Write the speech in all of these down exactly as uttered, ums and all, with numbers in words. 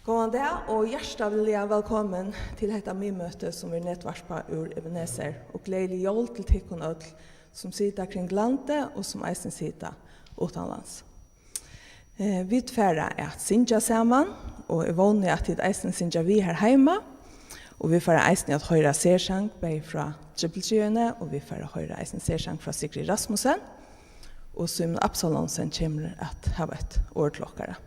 Góðan dag og hjartaliga vælkomin til hetta miðmøti, sum er netvarpað úr Ebenezer, og gleðilig jól til tykkum øll, sum sita kring landið og sum eisini sita uttanlands. Eh, vit fara at syngja saman, og eg vóni, at tit eisini syngja við her heima. Og vit fara eisini at hoyra sersang, bæði frá Trippeltríuni, og vit fara at hoyra eisini sersang frá Sigrid Rasmussen. Og Símun Absalonsen kemur at hava eitt orð til okkara.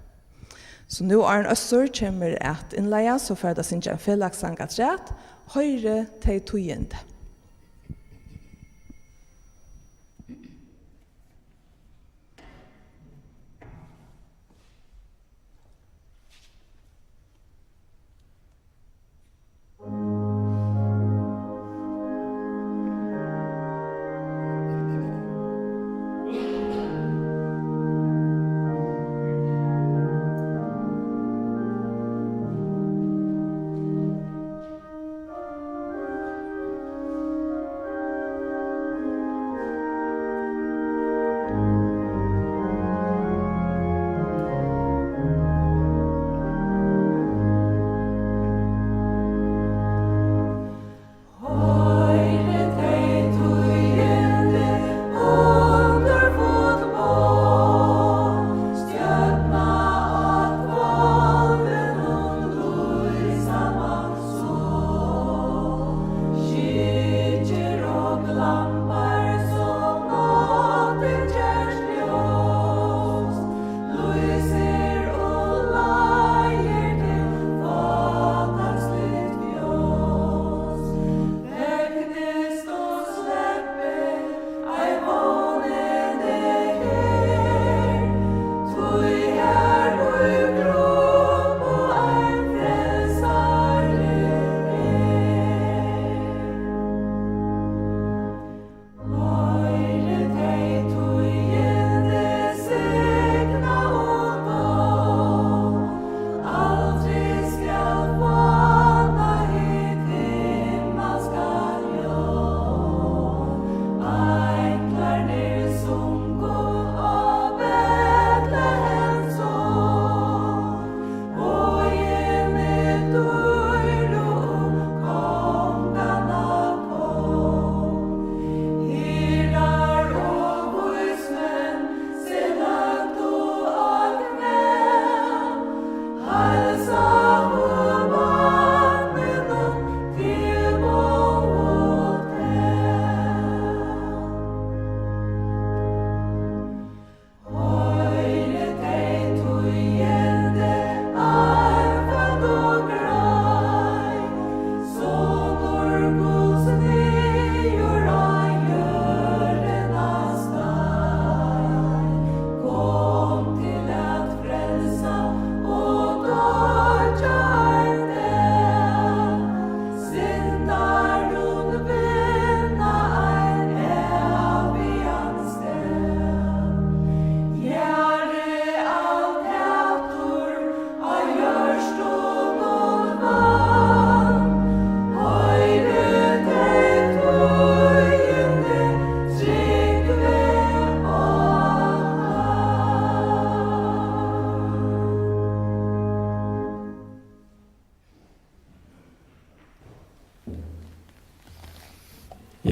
So nú, áðrenn Øssur kemur at innleiða, so fara vit at syngja ein felagssang afturat, Hoyri tey tíðindi.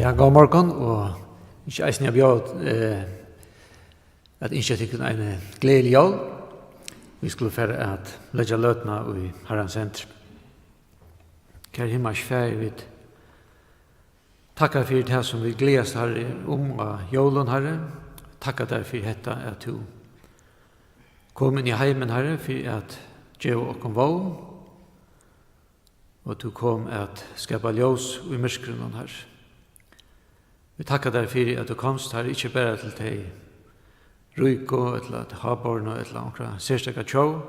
Ja, góðan morgun, og ynski eisini at bjóða, eh, at ynskja tykkum eini gleðilig jól. Vit skulu fara at leggja løtuna í Harrans hendur. Kæri himmalski Faðir, vit takka fyri tað, sum vit gleðast, Harri, um á jólum, Harri. Takka tær fyri hetta, at tú kom inn í heimin, Harri, fyri at geva okkum vón. Og tú kom at skapa ljós í myrkrinum, Harri. Vit takka tær fyri, at tú komst, Harri, ikki bara til tey ríku, ella tey hábornu, ella onkra serstaka tjóð,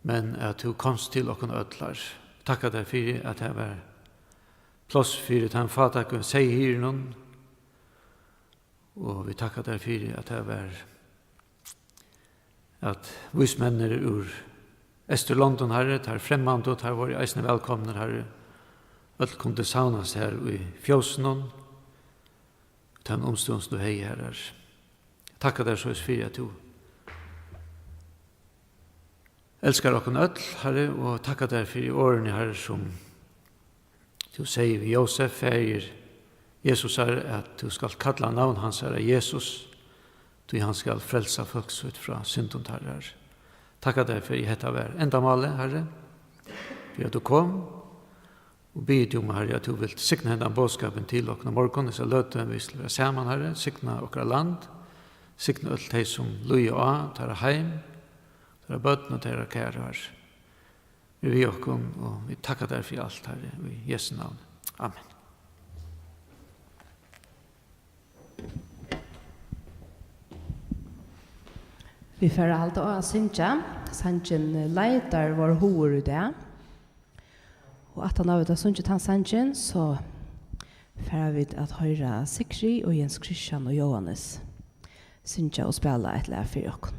men at tú komst til okkum øll, Harri. Takka tær fyri, at tað var pláss fyri teimum fátæku seyðhirðunum, og vit takka tær fyri, at tað var at vísmenninir úr Eysturlondum, Harri, teir fremmandu, teir vóru eisini vælkomnir, Harri. Øll kundu savnast her í fjósinum, í teimum umstøðum, sum tú hevði her, Harri. Takka tær soleiðis fyri, at tú elskar okkum øll, Harri, og takka tær fyri orðini, Harri, sum tú segði við Jósef, faðir Jesusar, at tú skalt kalla navn hansara Jesus, tí hann skal frelsa fólk sítt frá syndum teirra. Takka tær fyri, hetta var endamálið, Harri, fyri at tú kom, og biði teg um, Harri, at tú vilt signa hendan boðskapin til okkum á morgun, hesa løtu, vit skulu vera saman, Harri, signa okkara land, signa øll tey, sum líða á, teirra heim, teirra børn og teirra kæru, Harri. Ver við okkum, og vit takka tær fyri alt, Harri, í Jesu navni. Amen. Vit fara at halda á at syngja. Sangin Leitar vor hugur í dag. Og aftan á vit hava sungið tann sangin, so fara vit at hoyra Sigrid og Jens Christian og Jóhannes syngja og spæla eitt lag fyri okkum.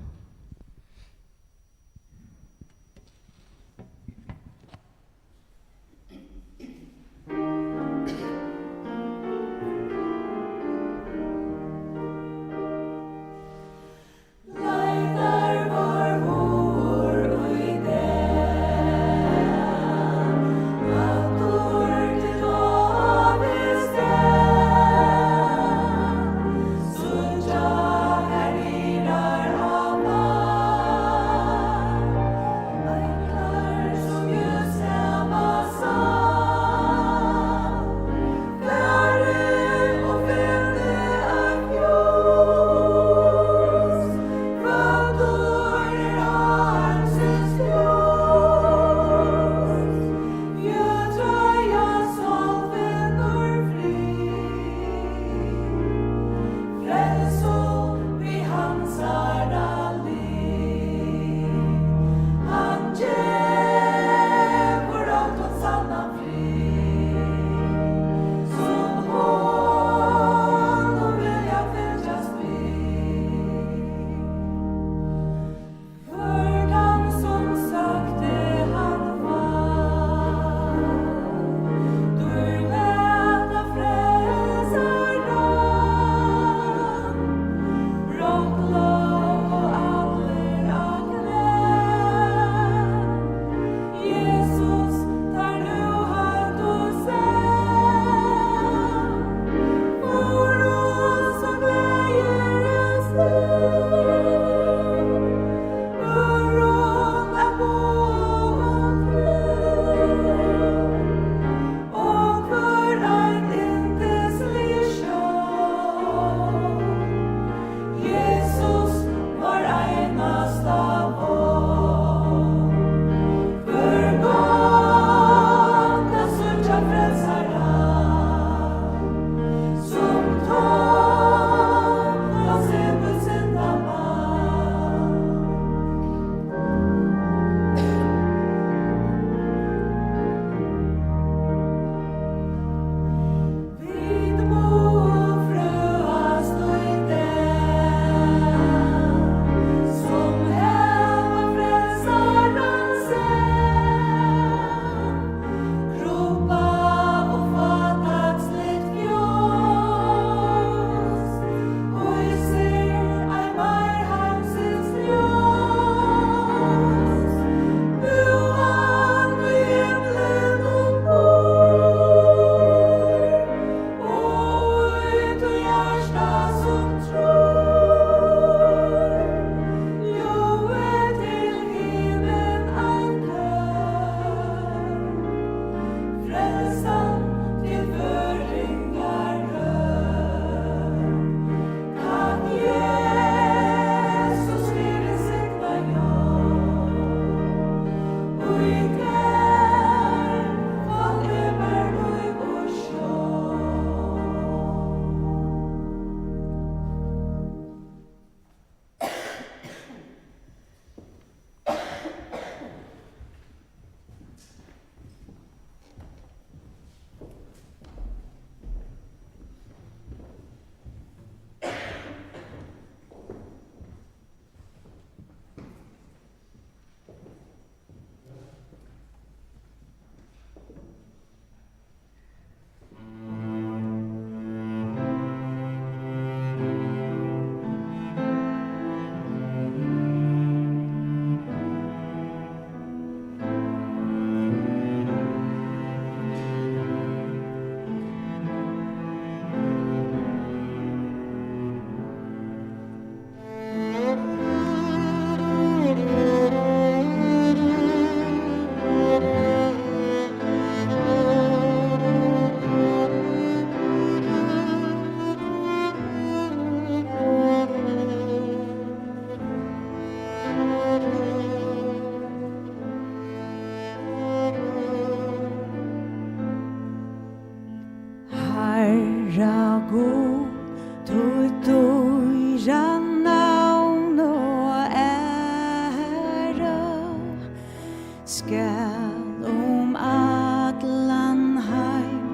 Væl um allan heim,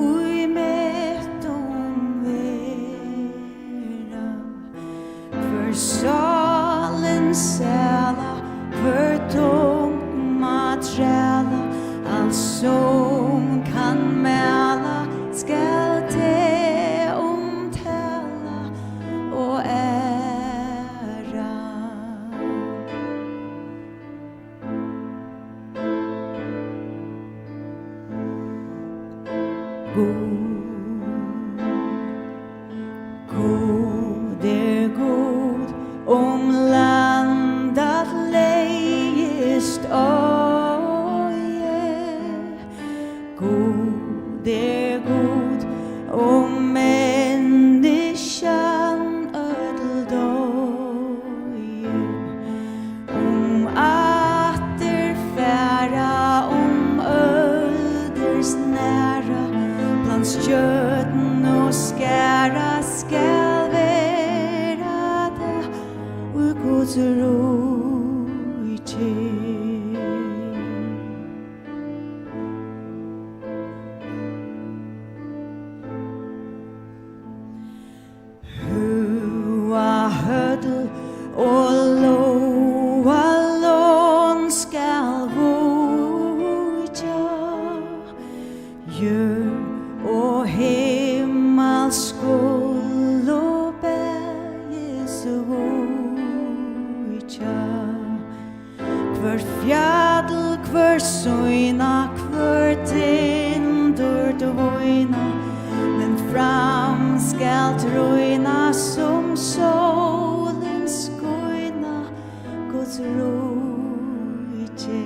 í mettum vera. Hvør sálin sæla, hvør tung má træla, alt sum kann mæla, skal teg umtala og æra. Gud, Gud er Gud, um land at leiðist oyði. Gud er Gud, um menniskjan øll doyðu. Um aftur fara, um øldir snara, blant stjørnu skara skal vera tað í Guds ríki. Høga høll og lága lón skal víkja, jørð og himmal skulu bæði svíkja. Hvørt fjall, hvør sýna, hvør tindur dvína, men fram skal trýna, sum sólin skína, Guds ríki.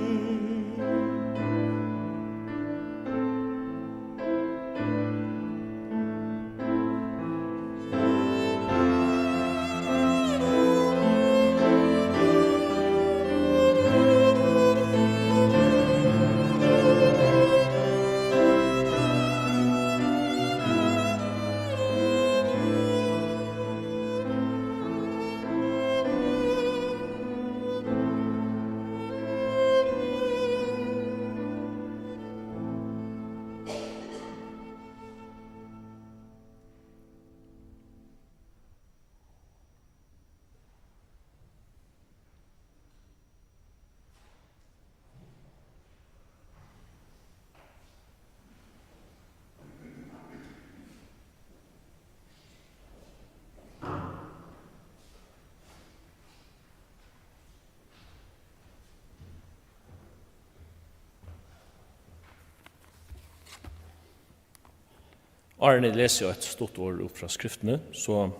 Áðrenn eg lesi eitt stutt orð upp frá Skriftini, so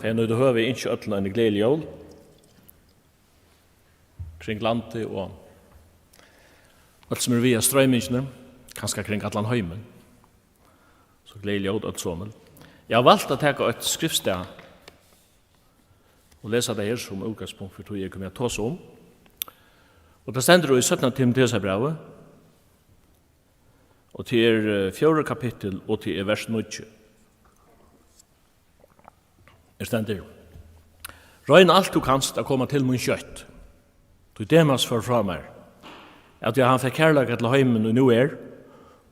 fari eg nýta høvið at ynskja øllum eini gleðilig jól kring landið og øll, sum eru við á stroymingini, kanska kring allan heimin. So gleðilig jól øll somul. Eg havi valt at taka eitt skriftstað og lesa tað her sum útgangspunkt fyri tí, eg komi at tosa um. Og tað stendur í seinna Timoteusarbrævi, og tað er, eh, fjórða kapittul, og tað er vers níggju. Her stendur: Royn alt tú kanst at koma til mín skjótt, tí Demas fór frá mær, av tí hann fekk kærleika til heimin, ið nú er,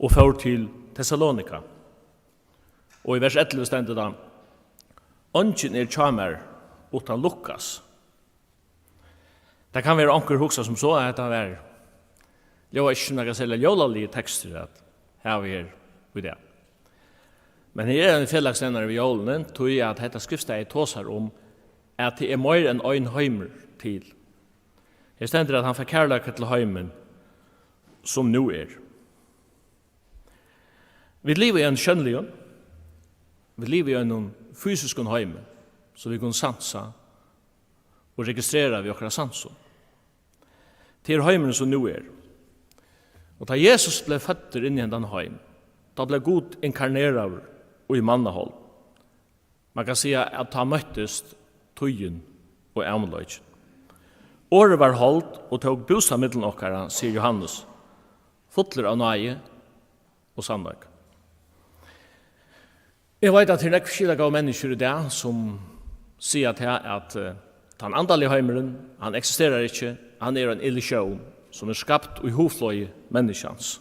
og fór til Tessalonika. Og í vers ellivu stendur tað: Eingin er hjá mær uttan Lukas. Tað kann vera, onkur hugsar sum so, at hetta var, ljóðar ikki sum nakar serliga jólaligur tekstur at hava her í dag. Men her er ein felagsnevnari við jólini, tí at hetta skriftstaðið tosar um, at tað er meir enn ein heimur til. Her stendur, at hann fær kærleika til heimin, sum nú er. Vit liva í einum sjónligum, vit liva í einum fysiskum heimi, sum vit kunnu sansa og registrera við okkara sansum. Tað er heimurin, sum nú er. Og tá Jesus bleiv føddur inn í hendan heim, tá bleiv Gud inkarneraður í mannaholdi. Man kann siga, at tá møttust tíðin og ævinleikin. Orðið varð hold og tók bústað millum okkara, sigur Jóhannes, fullur av náði og sannleika. Eg veit, at tað eru nógv skilagóð menniskju í dag, sum siga tað, at, eh, tann andaligi heimurin, hann eksisterar ikki, hann er ein illusjón, sum er skapt í hugflogi menniskjans.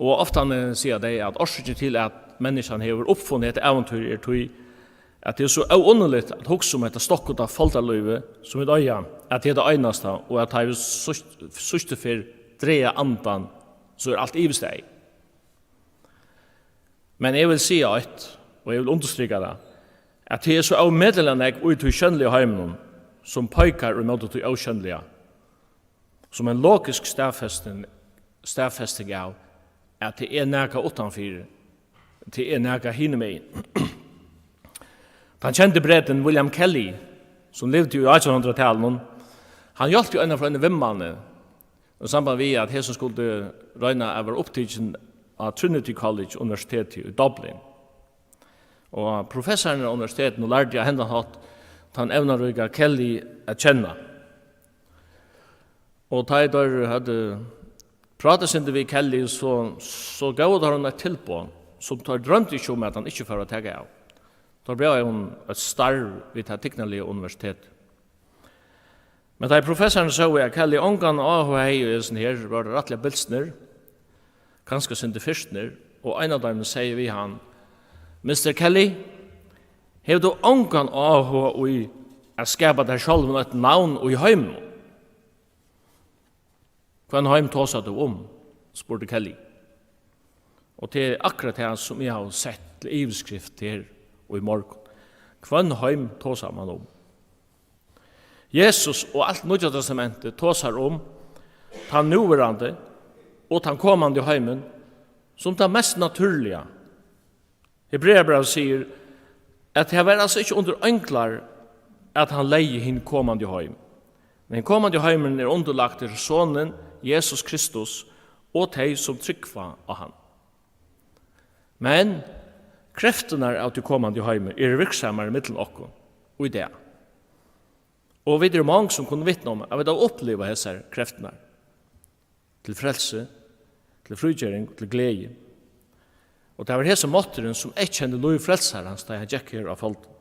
Og ofta siga tey, at orsøkin til, at menniskjan hevur uppfunnið hetta ævintýr, er tí, at tað er so óundarligt at hugsa um hetta stokkulta foldarlívið, sum vit eiga, at tað er tað einasta, og at tá vit síðst-, síðstu ferð draga andan, so er alt yvirstaðið. Men eg vil siga eitt, og eg vil undirstrika tað, at tað er so ómetaliga nógv í tí sjónliga heiminum, sum peikar ímóti tí ósjónliga, sum ein logisk staðfesting, staðfesting av, at tað er nakað uttanfyri, tað er nakað hinumegin. Tann kendi Bretin William Kelly, sum livdi í átjan hundrað-talinum, hann hjálpti einum frá einum vinmanni, í samband við, at hesin skuldi royna at vera upptikin á Trinity College Universiteti í Dublin. Og professarin á universitetinum lærdi á hendan hátt tann evnaríka Kelly at kenna. Og tá ið teir høvdu prátað sindur við Kelly, so, so góvu teir honum eitt tilboð, sum teir droymdu ikki um, at hann ikki fór at taka av. Teir bjóðaðu honum eitt starv við tað tignarliga universitetið. Men tá ið professarin sóu, at Kelly ongan áhuga hevði í hesum her, vóru teir rættiliga bilsnir, kanska sindur firtnir, og ein av teimum segði við hann: "Mister Kelly, hevur tú ongan áhuga í at skapa tær sjálvum eitt navn í heiminum?" "Hvønn heim tosar tú um?" spurdi Kelly. Og tað er akkurát tað, sum eg havi sett til yvirskrift her í morgun. Hvønn heim tosar mann um? Jesus og alt Nýggja Testamentið tosar um tann núverandi og tann komandi heimin sum tað mest natúrliga. Hebreabrævið sigur, at tað var altso ikki undir einglar, at hann legði hin komandi heim. Men hin komandi heimurin er undirlagdur Sonin, Jesus Kristus, og tey, sum trúgva á hann. Men kreftirnar av tí komandi heimi eru virksamar millum okkum í dag. Og vit eru mong, sum kunnu vitna um, at vit hava upplivað hesar kreftirnar. Til frelsi, til frígering, til gleði. Og tað var hesin mátturin, sum eyðkendi lív frelsarans, tá hann gekk her á foldum.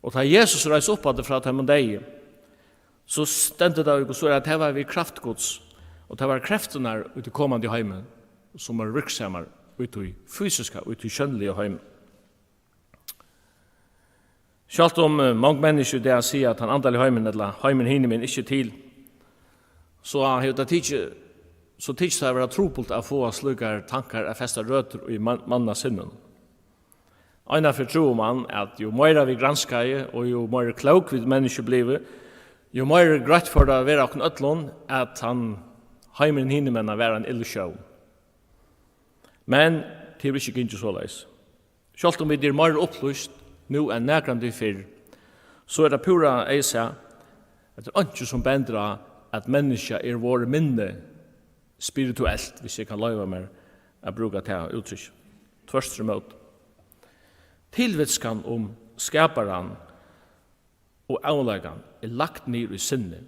Og tá Jesus reis upp aftur frá teimum deyðu, so stendur tað í Guds orði, at tað var við kraft Guds, og tað var kreftirnar í tí komandi heimi, sum var virksamar í tí fysiska, í tí sjónliga heimi. Sjálvt um, eh, mong menniskju í dag siga, at tann andaligi heimurin ella heimurin hinumegin ikki er til, so hevur tað tikið, so tykist tað at vera trupult at fáa slíkar tankar at festa røtur í man-, manna sinnum. Einaferð trúði mann, at jú meira vit granskaðu, og jú meira klók vit menniskju blivu, jú meira greitt fór tað at vera okkum øllum, at tann heimurin hinumegin var ein illusjón. Men tað hevur ikki gingið soleiðis. Sjálvt um vit eru meira upplýst nú enn nakrantíð fyrr, so er tað púra eyðsæð, at tað er einki, sum bendir á, at menniskjað er vorðið minni spirituelt, hvis eg kann loyva mær at brúka tað úttrykk. Tvørturímóti. Tilvitskan um skaparan og ávleikan er lagt niður í sinni,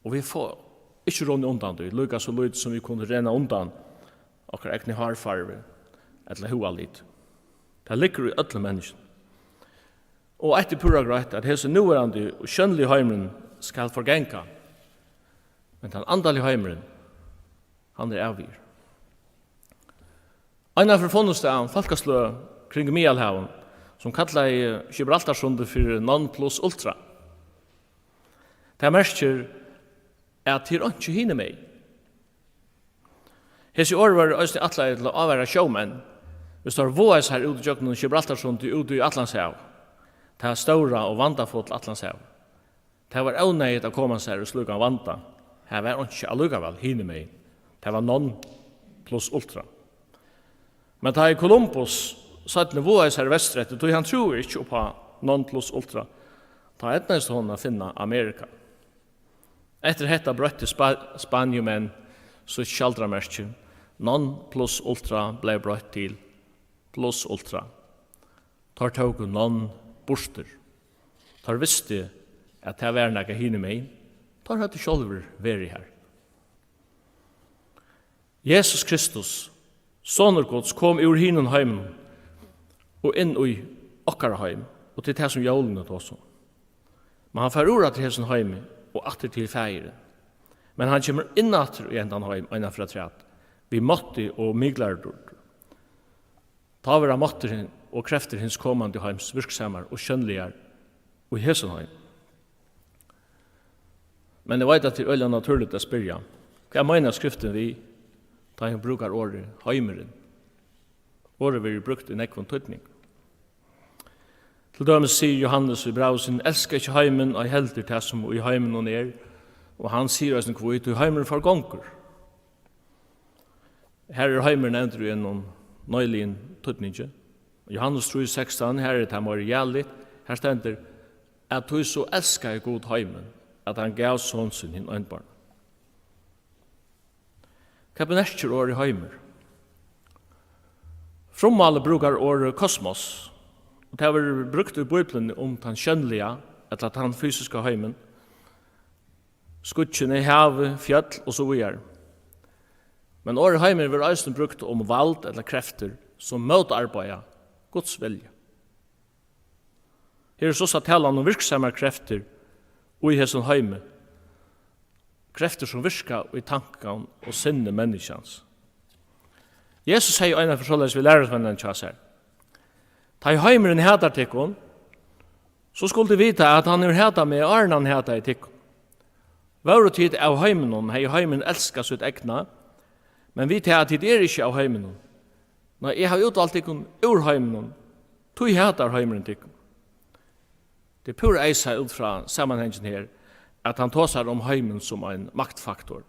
og vit fáa ikki runnið undan tí, líka so lítið sum vit kunnu renna undan okkara egnu hárfarvu ella húðalit. Tað liggur í øllum menniskjum. Og eitt er púra greitt, at hesin núverandi og sjónligi heimurin skal forganga, men tann andaligi heimurin, hann er ævigur. Einaferð funnust tað fólkasløg kring Miðalhavið, sum kallaði Gibraltarsundið fyri non plus ultra. Tað merkir, at tað er einki hinumegin. Hesi orð vóru eisini ætlaði til at ávara sjómenn, hvis teir vágaðu sær út ígjøgnum Gibraltarsundið út í Atlantshavið, tað stóra og vandafulla Atlantshavið. Tað var óneyðugt at koma sær í slíkan vanda. Har var einki allíkavæl hinumegin. Tað var non plus ultra. Men tá ið Kolumbus seinni vágaði sær vestureftir, tí hann trúði ikki upp á non plus ultra, tá eydnaðist honum at finna Amerika. Eftir hetta broytti Spa-, Spaniumenn sítt skjaldarmerki. Non plus ultra bleiv broytt til plus ultra. Teir tóku non burtur. Teir vistu, at tað var nakað hinumegin. Teir høvdu sjálvir verið har. Jesus Kristus, Sonur Guds, kom úr hinum heiminum og inn í okkara heim, og til tað, sum jólini tosa um. Men hann fær úr aftur hesin heimi og aftur til Faðirin. Men hann kemur inn aftur í hendan heim, einaferð afturat, við mátti og miklari dýrd. Tá verða máttir hin-, og kreftir hins komandi heims virksamar og sjónligar í hesum heim. Men eg veit, at tað er øgiliga natúrligt at spyrja, hvat meinar Skriftin við, tá hon brúkar orðið heimurin? Orðið verður brúkt í nógvum týdningum. Til dømis sigur Jóhannes í brævi sínum: "Elska ikki heimin, ei heldur tað, sum í heiminum er." Og hann sigur eisini hví: "Tí heimurin forgongur." Her er heimurin nevndur í einum neiligum týdningi. Jóhannes trý sekstan, her er tað meira jaligt. Her stendur, at tí so elskaði Gud heimin, at hann gav son sín hin einbarna. Hvat bemerkir orðið heimur? Frummálið brúkar orðið kosmos, og tað verður brúkt í Bíbliuni um tann sjónliga ella tann fysiska heimin, skýggini, havið, fjøll og so víðari. Men orðið heimur verður eisini brúkt um vald ella kreftir, sum mótarbeiða Guds vilja. Her er so at tala um virksamar kreftir í hesum heimi. Kreftir, sum virka í tankan og sinni menniskjans. Jesus segði einaferð soleiðis við lærisveinarnar hjá sær: "Tá ið heimurin hatar tykkum, so skulu tit vita, at hann hevur hatað meg, áðrenn hann hataði tykkum. Vóru tit av heiminum, hevði heimurin elskað sítt egna, men við tað, at tit eru ikki av heiminum, nei, eg havi útvalt tykkum úr heiminum, tí hatar heimurin tykkum." Tað er púra eisað út frá samanhangin her, at hann tosar um heimin sum ein maktfaktor.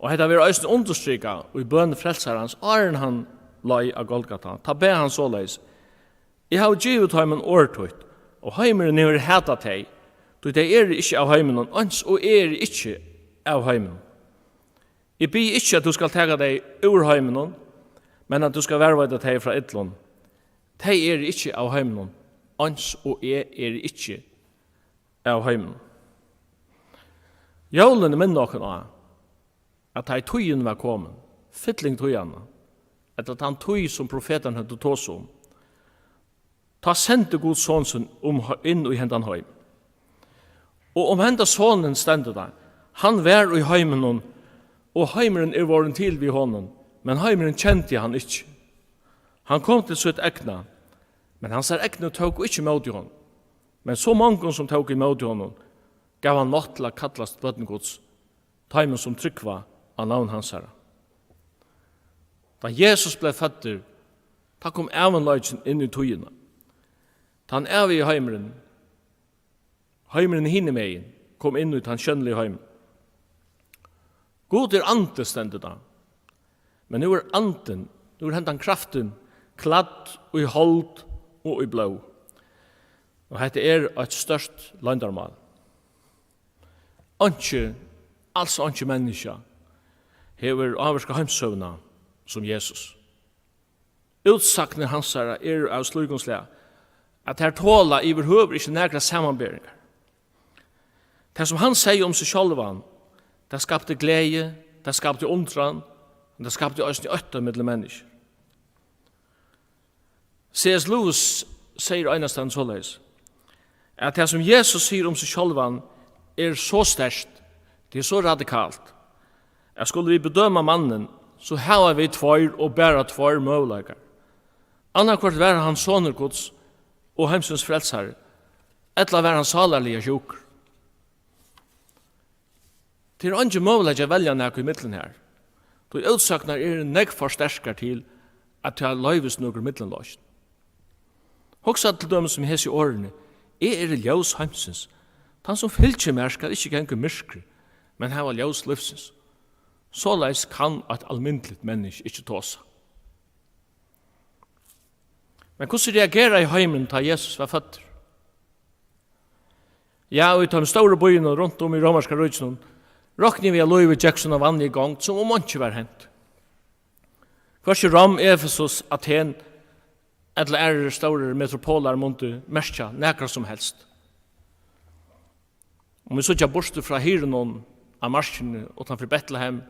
Og hetta verður eisini undirstrikað í bøn Frelsarans, áðrenn hann leið á Golgata. Tá bað hann soleiðis: "Eg havi givið teimum orð títt, og heimurin hevur hatað tey, tí tey eru ikki av heiminum, eins og eg eri ikki av heiminum. Eg biði ikki, at tú skal taka tey úr heiminum, men at tú skal varðveita tey frá illum. Tey eru ikki av heiminum, eins og eg eri ikki av heiminum." Jólini minna okkum á, at tá ið tíðin var komin, fylling tíðanna, ella tann tíð, sum profetarnir høvdu tosað um, tá sendi Gud son sín um, inn í hendan heim. Og um henda sonin stendur tað: "Hann var í heiminum, og heimurin er vorðin til við honum, men heimurin kendi hann ikki. Hann kom til sítt egna, men hansara egnu tóku ikki ímóti honum. Men so mongum, sum tóku ímóti honum, gav hann mátt til at kallast børn Guds, teimum, sum trúgva á navn hansara." Tá Jesus bleiv føddur, tá kom ævinleikin inn í tíðina. Tann ævigi heimurin, heimurin hinumegin, kom inn í tann sjónliga heimin. Gud er andi, stendur tað. Men nú er andin, nú er hendan kraftin kladd í hold og í blóð. Og hetta er eitt stórt loyndarmál. Einki, als einki menniskja hevur ávirkað heimssøguna sum Jesus. Útsagnir hansara eru av slíkum slag, at tær tola yvirhøvur ikki nakrar samanberingar. Tað, sum hann segði um seg sjálvan, tað skapti gleði, tað skapti undran, men tað skapti eisini ótta millum menniskju. C S Lewis sigur einastaðni soleiðis, at tað, sum Jesus sigur um seg sjálvan, er so sterkt, tað er so radikalt, at skulu vit bedøma mannin, so hava vit tveir og bara tveir møguleikar. Annaðhvørt var hann sonur Guds og heimsins frelsari, ella var hann sálarliga sjúkur. Tað er eingin møguleiki at velja nakað ímillum her, tí útsagnar eru nógv for sterkar til, at tað loyvist nøkur millumloysn. Hugsa til dømis um hesi orðini: "Eg eri ljós heimsins. Tann, sum fylgir mær, skal ikki ganga í myrkri, men hava ljós lívsins." Soleiðis kann eitt almindiligt menniskja ikki tosa. Men hvussu reageraði heimurin, tá Jesus var føddur? Ja, í teimum stóru býunum runt um í Rómarska ríkinum roknaðu vit, at lívið gekk sína vanligu gongd, sum um einki var hent. Hvørki Rom, Efesus, Athen ella aðrir stórir metropolar mundu merkja nakað sum helst. Um vit síggja burtur frá hirðunum á markini uttan fyri Betlehem,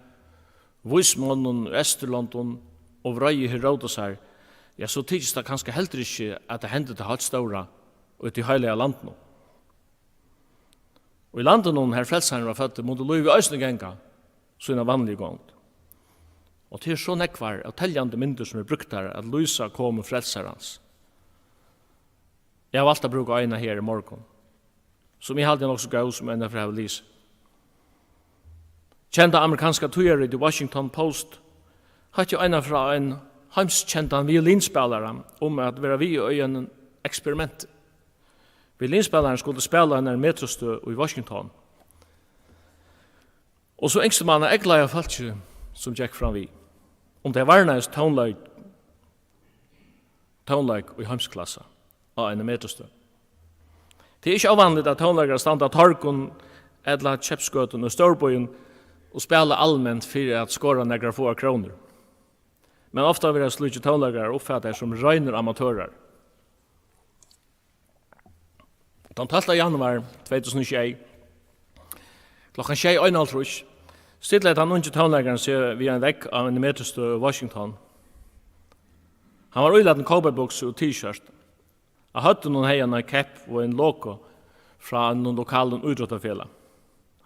vísmonnum í Eysturlondum og vreiði Herodesar, ja, so tykist tað kanska heldur ikki, at tað hendi tað heilt stóra í tí heilaga landinum. Og í landinum, har Frelsarin var føddur, mundi lívið eisini ganga sína vanligu gongd. Og tað er so nógvar av teljandi myndir, sum eru brúktar at lýsa komu Frelsarans. Eg havi valt at brúka eina her í morgun, sum eg haldi er nokk so góð, sum ein, eg havi lisið. Kenda amerikanska tíðarritið Washington Post hótti eina frá ein heimskendan violinspælara um at vera við í einum eksperimenti. Violinspælarin skuldi spæla á einari metrostøð í Washington. Og so ynskti man at eygleiða fólkið, sum gekk fram við, um tey varnaðist tónleik, tónleik í heimsklassa á eini metrostøð. Tað er ikki óvanligt, at tónleikarar standa á torgum ella keypsgøtum í stórbýum og spæla alment fyri at skora nakrar fáar krónur. Men ofta verða slíkir tónleikarar uppfataðir sum reinir amatørar. Tann tólvta januar tvey túsund og sjey, klokkan sjey einoghálvtrýss, stillaði tann ungi tónleikarin seg við ein vegg á eini metrostøð í Washington. Hann var ílatin cowboybuksu og T-shirt. Á høvdinum hevði hann ein kepp og ein logo frá einum lokalum ítróttafelag.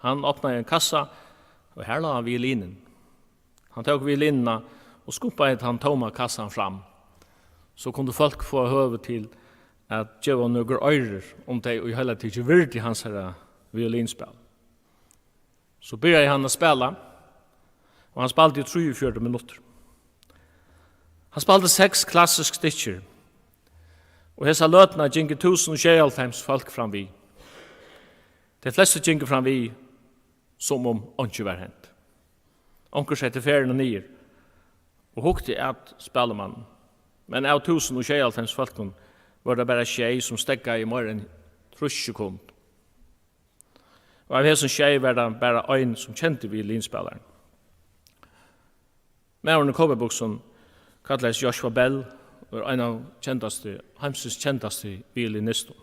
Hann opnaði ein kassa, og har lá violinin. Hann tók violinina og skumpaði tann tóma kassan fram. So kundu fólk fáa høvi til at geva nøkur oyru, um tey í heila tikið virdu hansara violinspæl. So byrjaði hann at spæla, og hann spældi í trýogfjøruti minuttir. Hann spældi seks klassisk stykkir, og hesa løtuna gingu túsund og sjeyoghálvfems fólk fram við. Tey flestu gingu fram við, sum um einki var hent. Onkur setti ferðina niður og hugdi at spælimanninum, men av túsund og sjeyoghálvfems fólkum vóru tað bara sjey, sum steðgaðu í meira enn trýss sekund. Og av hesum sjey var tað bara ein, sum kendi violinspælaran. Maðurin í cowboybuksum kallaðist Joshua Bell og er ein av kendastu, heimsins kendastu violinistum.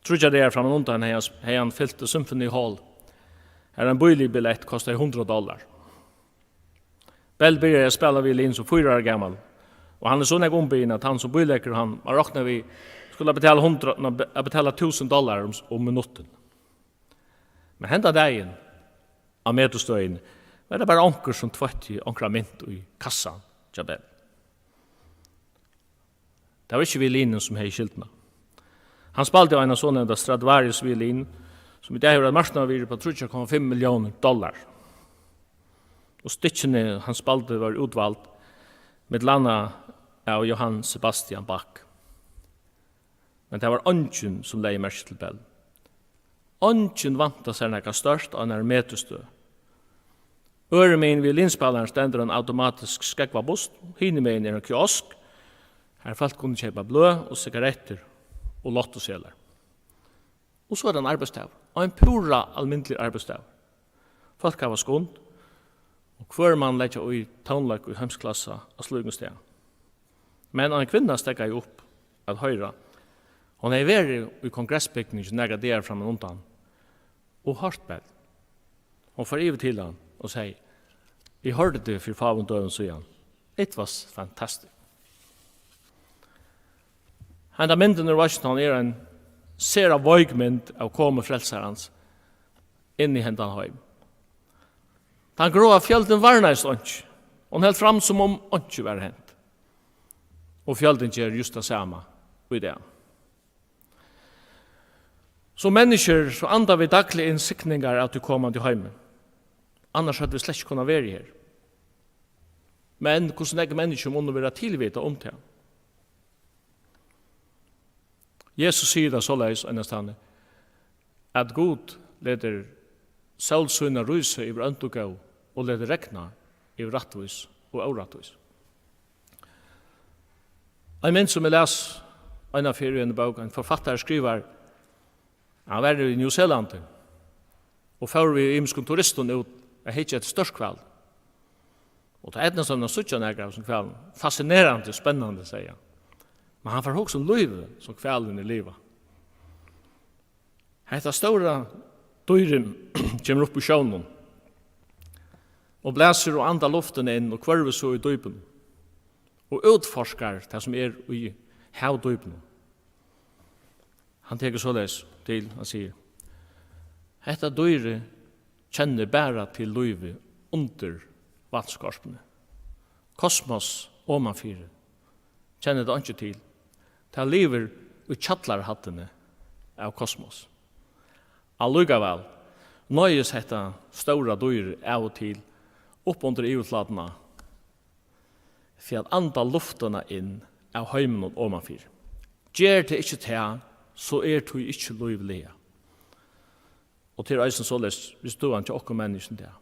Tríggjar dagar frammanundan hevði hann, hevði hann fylt Symphony Hall, har ein bíligur billett kostaði hundrað dollar. Bell byrjaði at spæla violin sum fýra ára gamal, og hann er so nógv umbiðin, at hann sum bíleggur hann, man rokna við, skuldi betala hundrað, ná, be-, at betala túsund dollar um, um minuttin. Men henda dagin, á metrostøðini, var tað bara onkur, sum tveitti onkra mynt í kassan hjá Bell. Tað var ikki violinin, sum hevði skyldina. Hann spældi á eina sonevnda Stradivarius-violin, sum í dag hevur eitt marknaðarvirði upp á tríggjar komma fimm milliónir dollar. Og stykkini, hann spældi, vóru útvald, millum annað av Johann Sebastian Bach. Men tað var eingin, sum legði merki til Bell. Eingin væntaði sær nakað stórt á einari metrustøð. Øðrumegin violinspælaran stendur ein automatisk skógvabust, hinumegin er ein kiosk, har fólk kunnu keypa bløð og sigarettir og lottoseðlar. Og so er tað ein arbeiðsdagur, ein púra almindiligur arbeiðsdagur. Fólk hava skund, og hvør man leggja í tónleik í heimsklassa á slíkum stað. Men ein kvinna steðgaði upp at hoyra. Hon hevði verið í kongressbygninginum nakrar dagar frammanundan og hoyrt Bell. Hon fór yvir til hann og segði: "Eg hoyrdi teg fyri fáum døgum síðan. It was fantastic." Henda myndin úr Washington er ein sera veik mynd av komu Frelsarans inn í hendan heim. Tann gráa fjøldin varnaðist einki. Hon helt fram, sum um einki var hent. Og fjøldin ger júst tað sama í dag. Sum menniskjur, so anda vit dagliga inn signingar av tí komandi heimi. Annars høvdu vit slett ikki kunnað verið her. Men hvussu nógv menniskjur munnu vera tilvitað um tað? Jesus sigur tað soleiðis einastaðni, at Gud letur sól sína rísa yvir ónd og góð og letur regna yvir rættvís og órættvís. Ein mynd, sum eg las eina ferð í eini bók, ein forfattari skrivar, hann var í New Zealand og fór við ymiskum turistum út at hyggja eftir stórhval. Og tá eydnaðist honum at síggja nakrar av hesum hvalum. Fascinerandi, spennandi, segði hann. Men hann fær hugsa um lívið, sum hvalirnir liva. Hetta stóra dýrið kemur upp úr sjónum og blæsir og andar luftina inn og hvørvur so í dýpinum og útforskar tað, sum er í havdýpinum. Hann tekur soleiðis til, hann sigur: Hetta dýrið kennir bara til lívið undir vatnskorpuni. Kosmos omanfyri kennir tað einki til. Tað livir í kjallarahæddini av kosmos. Allíkavæl noyðist hetta stóra dýr av og til upp undir yvirflatina fyri at anda luftina inn av heiminum omanfyri. Ger tað ikki tað, so er tí ikki lív lagað. Og tað er eisini soleiðis við støðan hjá okkum menniskjum í dag.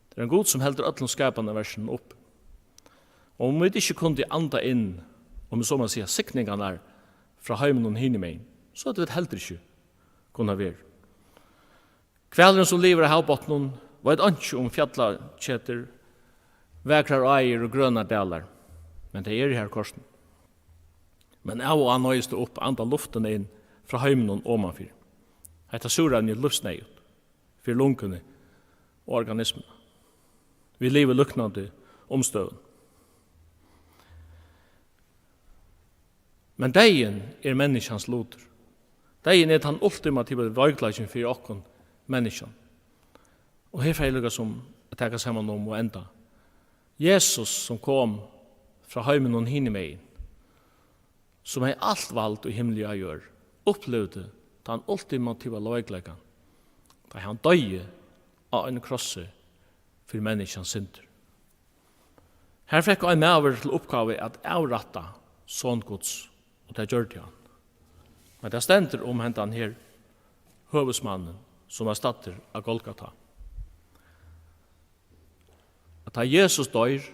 Tað er ein Gud, sum heldur øllum skapanarverkinum uppi. Og um vit ikki kundu anda inn, um eg so má siga, signingarnar frá heiminum hinumegin, so høvdu vit heldur ikki kunnað verið. Hvalurin, sum livir á havbotninum, veit einki um fjallaketur, vakrar áir og grønar dalar, men tey eru har kortini. Men av og á noyðist tú upp at anda luftina inn frá heiminum omanfyri. Hetta súrevni er lívsneyðugt fyri lunguni og organismuna. Vit liva í líknandi umstøðum. Men deyðin er menniskjans lutur. Deyðin er tann ultimativa veikleikin fyri okkum menniskjum. Og her fari eg líka sum at taka saman um og enda. Jesus, sum kom frá heiminum hinumegin, sum hevði alt vald í himli og á jørð, upplivdi tann ultimativa veikleikan, tá hann doyði á einum krossi fyri menniskjans syndir. Har fekk ein maður til uppgávu at avrætta Son Guds, og tað gjørdi hann. Men tað stendur um hendan her høvuðsmannin, sum var staddur á Golgata, at tá Jesus doyr,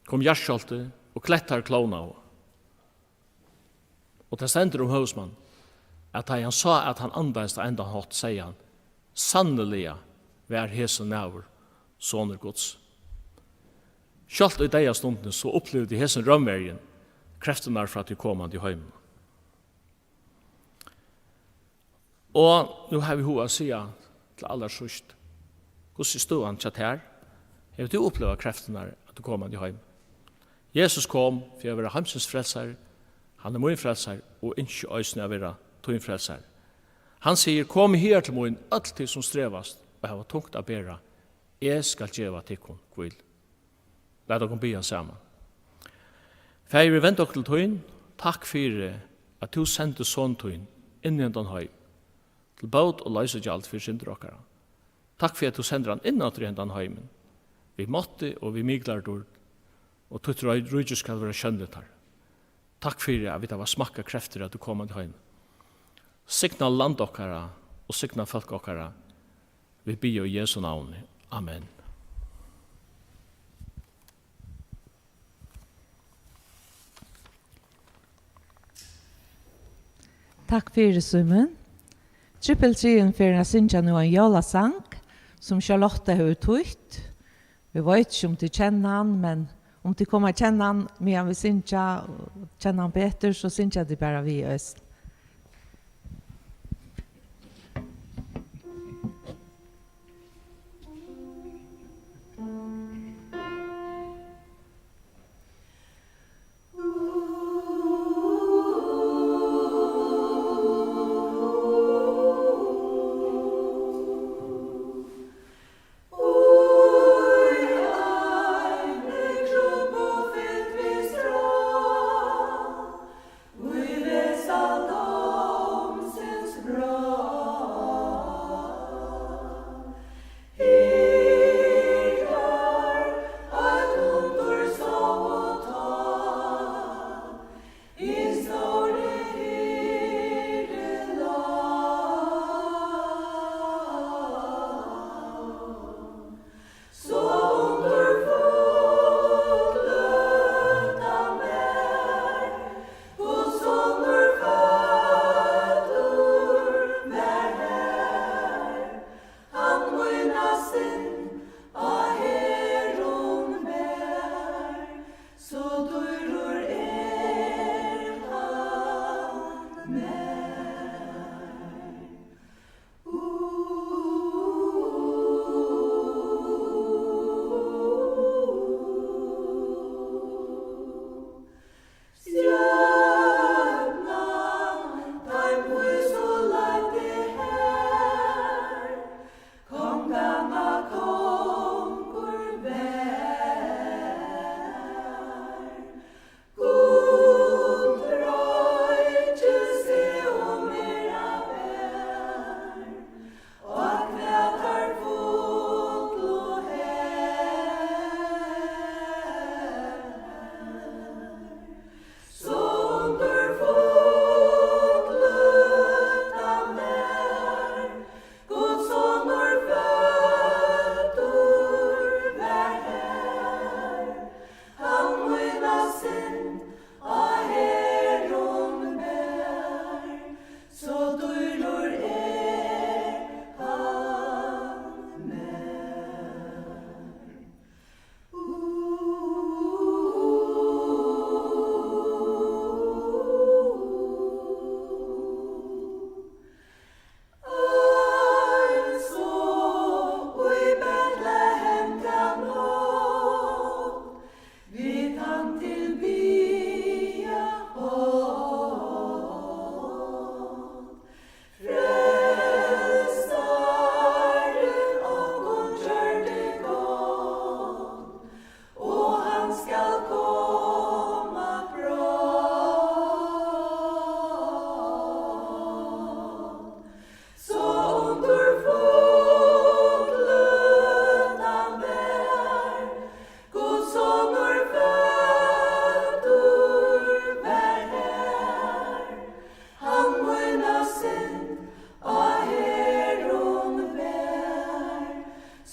kom jarðskjálvti og klettar klóvnaðu. Og tað stendur um høvuðsmann, at tá hann sá, at hann andaðist á endan hátt, segði hann: "Sanniliga var hesin maður sonur Guds." Sjálvt í deyðastundini so upplivdi hesin rómverjin kreftirnar frá tí komandi heiminum. Og nú havi eg hug at siga til allarsíðst, hvussu er støðan hjá tær? Hevur tú upplivað kreftirnar at tú komandi heim? Jesus kom fyri at vera heimsins frelsari. Hann er mín frelsari og ynskir eisini at vera tín frelsari. Hann sigur: "Komið higar til mín, øll tit sum strevast og hava tungt at bera, eg skal geva tykkum hvílu." Lat okkum biðja saman. Faðir, vit venda okkum til tín. Takk fyri, at tú sendi son tín inn í hendan heim til bót og loysigjald fyri syndir okkara. Takk fyri, at tú sendir hann inn aftur í hendan heimin, við mátti og við miklar dýrd, og títt rei-, ríki skal vera sjónligt har. Takk fyri, at vit hava smakkað kreftir, at tú komandi heim. Signa land okkara og signa fólk okkara. Vit biðja í Jesu navni. Amen. Takk fyri, Símun. Trippeltriðin fer at syngja nú ein jólasang, sum Charlotte hevur týtt. Vit veit ikki, um tit kenna hann, men um tit koma at kenna hann, meðan vit syngja, og kenna hann betur, so syngja tit bara við eisini.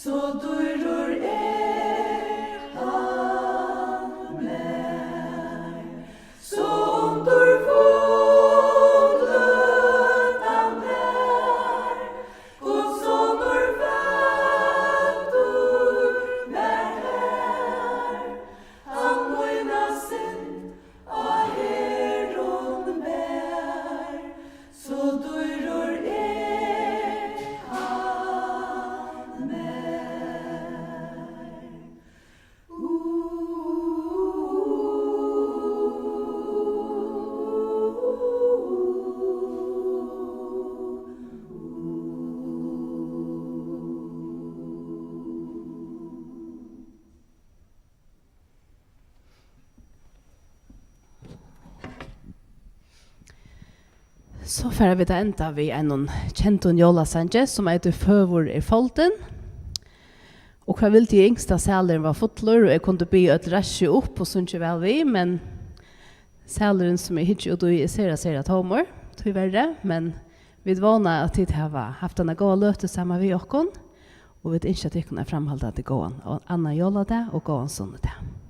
So dýrur er hann mær, so undurfullur hann mær, Guds sonur føddur mær her, hann mína synd á herðum ber, so dýrur er hann mær. So fara vit at enda við einum kendum jólasangi, sum eitur Føgur er foldin. Og hvat vildi eg ynskt, at salurin var fullur, og eg kundi biðið øll reist seg upp og sungið væl við, men salurin, sum eg hyggi út í, er sera, sera tómur, tíverri, men vit vóna, at tit hava havt eina góða løtu saman við okkum, og vit ynskja tykkum ein framhaldandi góðan og annan jóladag og góðan sunnudag.